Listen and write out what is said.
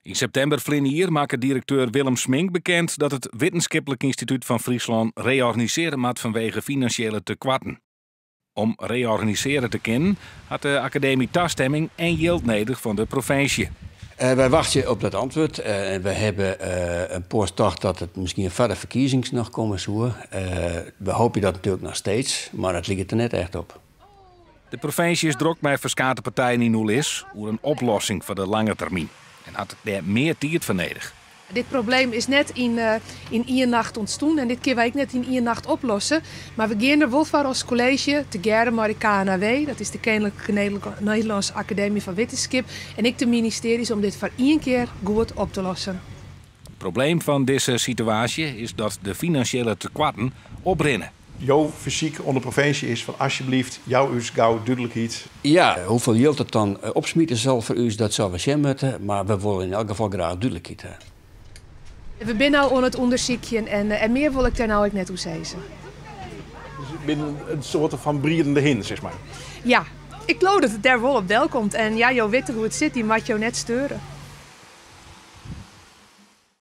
Yn septimber ferline jier makke direkteur Willem Smink bekend dat it Wittenskiplik Ynstitút fan Fryslân reorganisearje moat fanwege finansjele tekoarten. Om reorganisearje te kinnen hat de akademy tastimming en jild nedich fan de provinsje. Wy wachtsje op dat antwurd en we hawwe in poas tocht dat it miskien foar de ferkiezings noch komme soe. We hoopje dat natuerlik noch steeds, mar it liket der net echt op. De provinsje is drok mei ferskate partijen yn oerlis oer in oplossing foar de lange termyn en hat dêr mear tiid foar nedich. Dit probleem is net yn yn ien nacht ûntstien en dit kinne wy ek net yn ien nacht oplosse. Mar we gean der wol foar as kolleezje, tegearre mei de KNAW, dat is de Keninklijke Nederlânske Akademy fan Wittenskip, en ek de ministearjes om dit foar ien kear goed op te lossen. It probleem fan dizze situaasje is dat de finansjele tekoarten oprinne. Jo fersyk oan de provinsje is fan asjebleaft, jou ús gau dúdlikheid. Ja, hoefolle jild it dan opsmite sil foar ús, dat sille we sjen moatte, mar we wolle yn elk gefal graach dúdlikheid ha. We binne no oan it ûndersykjen en mear wol ik dêr no ek net oer sizze. Dus it binne in soarte fan briedende hin, sis mar. Ja, ik leau dat it dêr wol op delkomt. En ja, jo witte hoe't it sit, dy moat jo net steure.